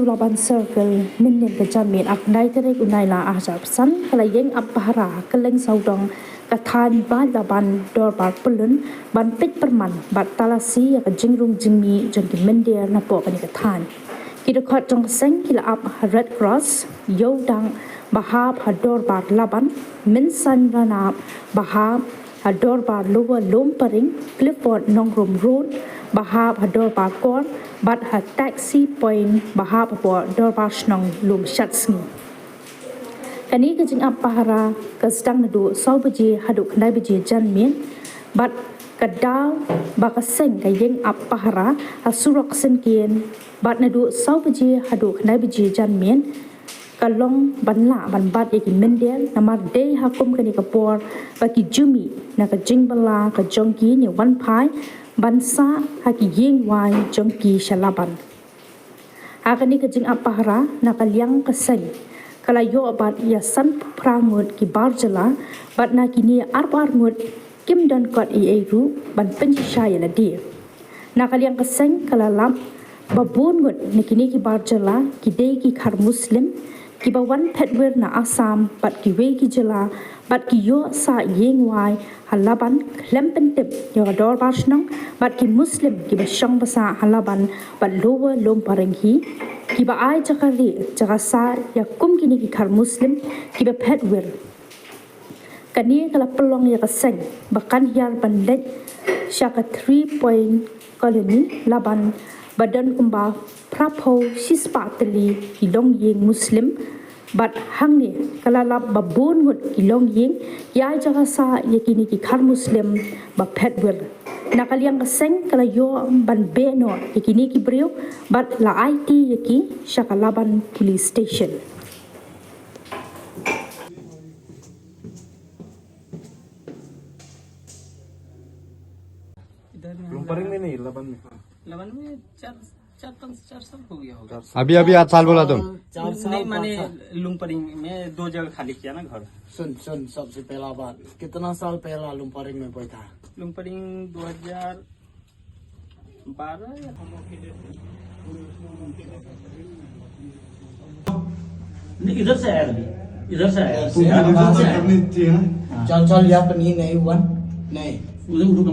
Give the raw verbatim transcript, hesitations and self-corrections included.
Laban Circle, mynnin ka janmiet arphew khyndai tarik u Nailar arhajar arphew san, ka la ïeng ap pahara ha kylleng sawdong ka thaiñ Bad Laban Dorbar Pyllun, ban peit pyrman bad talasi ïa ka jingrung jingmih jong ki mynder napoh kane ka thaiñ. Ki dkhot jong ka seng ki la ap ha Red Cross, Ïewdang, ba hap ha Dorbar Laban, Mynsiem Ranab, ba hap ha Dorbar Lower Lumparing, Clifford Nongrum Road, ba hap ha Dorbar Kor, bad ha Taxi Point, ba hap hapoh Dorbar Shnong Lumshatsngi. Kane ka jingap pahara ka sdang naduh saw baje haduh khyndai baje janmiet, bad ka daw ba ka seng ka ïeng ap pahara ha surok synkien, bad naduh saw baje haduh khyndai baje janmiet, ka long ban lah ban bat ïa ki mynder, namar dei ha kum kane ka por ba ki ju mih na ka jingbylla ka jong ki ne wan phai ban sah ha ki ïing wai jong ki sha Laban. Ha kane ka jingap pahara na ka liang ka seng, ka la ïoh bat ïa sanphew phra ngut ki bar jylla, bad na kine arphew ar ngut kim don kot ei ei ruh ban pynshisha ïa lade. Na ka liang ka seng ka la lap ba bun ngut na kine ki bar jylla ki dei ki khar Muslim, kiba wan phet wir na Assam bad kiwei ki jylla, bad ki ïoh sah ïing wai ha Laban khlem pyntip ïa ka dorbar shnong, bad ki Muslim kiba shong basa ha Laban bad Lower Lumparing hi, kiba ai jaka rieh jaka sah ïa kum kine ki khar Muslim kiba phet wir. Kane ka la pynlong ïa ka seng ba kan hiar ban leit sha ka Three Point Colony Laban, ba don kumba phraphew shispah tylli ki longïing Muslim, bad hangne ka la lap ba bun ngut ki longïing ki ai jaka sah ïa kine ki khar Muslim ba phet wir. Na ka liang ka seng ka la ïoh ban beh noh ïa kine ki briew bad la aiti ïa ki sha ka Laban Police Station. इधर में हम लुम्परिंग में नहीं, लबन में। लबन में चार, चार, पाँच, चार साल हो गया होगा। चार साल। अभी, अभी आठ साल बोला तुम। चार साल, नहीं, पाँच माने साल। लुम्परिंग में दो जगह खाली किया ना घर। सुन, सुन, सबसे पहला बात, कितना साल पहला लुम्परिंग में बैठा? लुम्परिंग दो हज़ार बारह या नहीं, इधर से आया अभी, इधर से आया। इधर से आया। हाँ। चल, चल, या पनी नहीं हुआ। नहीं। उधर, उधर।